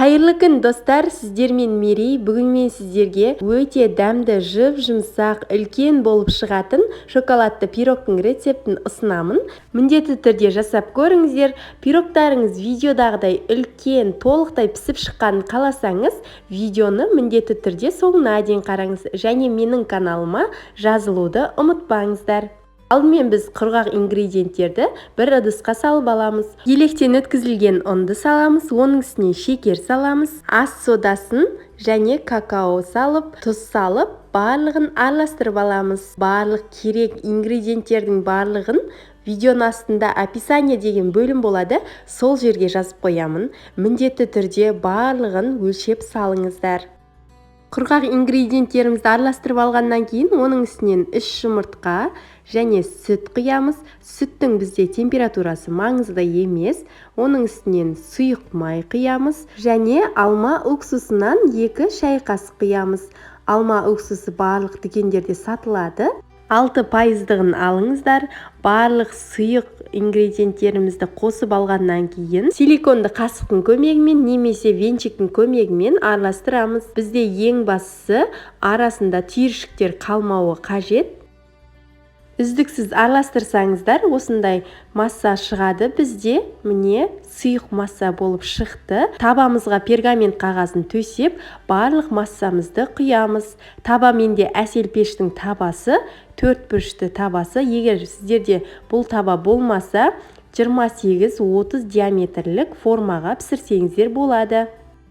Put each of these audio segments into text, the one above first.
Қайырлы күн, достар! Сіздермен Мерей. Бүгін мен сіздерге өте дәмді, жұп-жұмсақ, үлкен болып шығатын шоколадты пирогтың рецептін ұсынамын. Міндетті түрде жасап көріңіздер. Пирогтарыңыз видеодағыдай үлкен, толықтай пісіп шыққанын қаласаңыз, видеоны міндетті түрде соңына дейін қараңыз және менің каналыма жазылуды ұмытпаңыздар. Алдымен біз құрғақ ингредиенттерді бір ыдысқа салып аламыз. Електен өткізілген ұнды саламыз, оның үстіне шекер саламыз, ас содасын және какао салып, тұз салып, барлығын араластырып аламыз. Барлық керек ингредиенттердің барлығын видеоның астында описание деген бөлім болады, сол жерге жазып қоямын. Міндетті түрде барлығын өлшеп салыңыздар. Құрғақ ингредиенттерімізді араластырып алғаннан кейін оның үстінен 3 жұмыртқа және сүт құямыз. Сүттің бізде температурасы маңызды емес. Оның үстінен сұйық май құямыз және алма уксусынан 2 шай қасық құямыз. Алма уксусы барлық дүкендерде сатылады. 6%-дығын алыңыздар. Барлық сұйық ингредиенттерімізді қосып алғаннан кейін силиконды қасықтың көмегімен немесе венчиктің көмегімен араластырамыз. Бізде ең бастысы арасында түйіршіктер қалмауы қажет. Үздіксіз араластырсаңыздар, осындай масса шығады. Бізде міне сұйық масса болып шықты. Табамызға пергамент қағазын төсеп, барлық массамызды құямыз. Таба менде Әсел пештің табасы, 4 бұрышты табасы. Егер сіздерде бұл таба болмаса, 28-30 диаметрлік формаға пісірсеңіздер болады.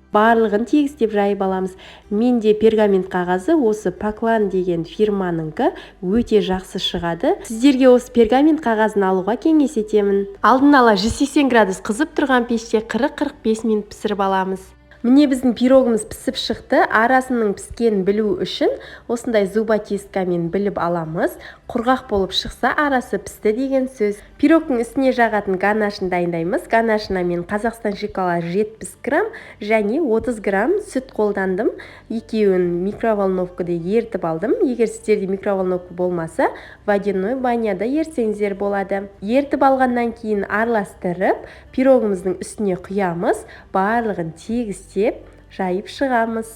Барлығын тегістеп жайып аламыз. Менде пергамент қағазы осы Паклан деген фирманыкі, өте жақсы шығады. Сіздерге осы пергамент қағазын алуға кеңес етемін. Алдын ала 180 градус қызып тұрған пеште 40-45 минут пісіріп аламыз. Міне, біздің пирогымыз пісіп шықты. Арасының піскенін білу үшін осындай зуботисткамен біліп аламыз. Құрғақ болып шықса, арасы пісті деген сөз. Пирогтың үстіне жағатын ганашын дайындаймыз. Ганашына мен Қазақстан шоколад 70 грамм және 30 грамм сүт қолдандым. Екеуін микроволновкада ерітіп алдым. Егер сіздерде микроволновка болмаса, водяной баняда ерітсеңіздер болады. Ерітіп алғаннан кейін араластырып, пирогымыздың үстіне құямыз. Барлығын тегістеп жайып шығамыз.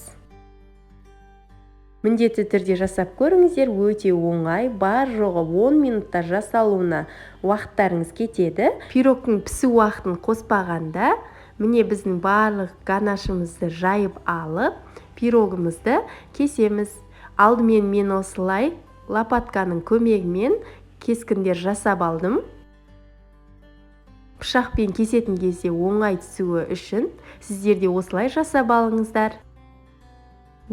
Міндетті түрде жасап көріңіздер, өте оңай, бар жоғы 10 минутта жасалуына уақыттарыңыз кетеді. Пирогтың пісу уақытын қоспағанда, міне, біздің барлық ганашымызды жайып алып, пирогымызды кесеміз. Алдымен мен осылай лопатканың көмегімен кескіндер жасап алдым. Пышақпен кесетін кезде оңай түсуі үшін сіздер де осылай жасап алыңыздар.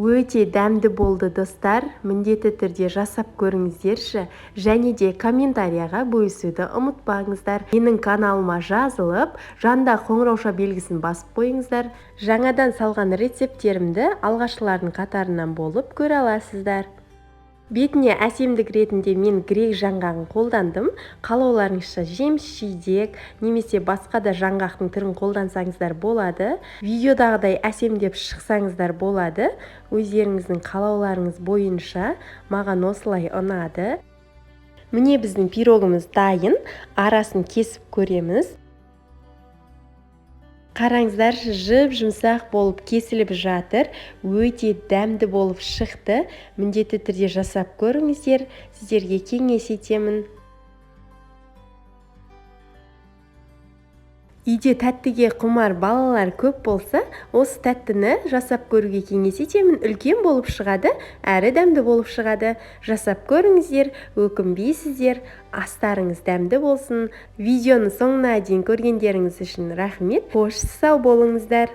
Өте дәмді болды, достар. Міндетті түрде жасап көріңіздерші және де комментарияға бөлісуді ұмытпаңыздар. Менің каналыма жазылып, жанында қоңырауша белгісін басып қойыңыздар. Жаңадан салған рецепттерімді алғашқылардың қатарынан болып көре аласыздар. Бетіне әсемдік ретінде мен грек жаңғағын қолдандым. Қалауларыңызша жеміс жидек немесе басқа да жаңғақтың түрін қолдансаңыздар болады. Видеодағыдай әсемдеп шықсаңыздар болады. Өздеріңіздің қалауларыңыз бойынша, маған осылай ұнады. Міне, біздің пирогымыз дайын. Арасын кесіп көреміз. Қараңыздаршы, жұп жұмсақ болып кесіліп жатыр. Өте дәмді болып шықты. Міндетті түрде жасап көріңіздер, сіздерге кеңес етемін. Үйде тәттіге құмар балалар көп болса, осы тәттіні жасап көруге кеңес етемін. Үлкен болып шығады, әрі дәмді болып шығады. Жасап көріңіздер, өкінбейсіздер. Астарыңыз дәмді болсын. Видеоны соңына дейін көргендеріңіз үшін рахмет. Қош, сау болыңыздар.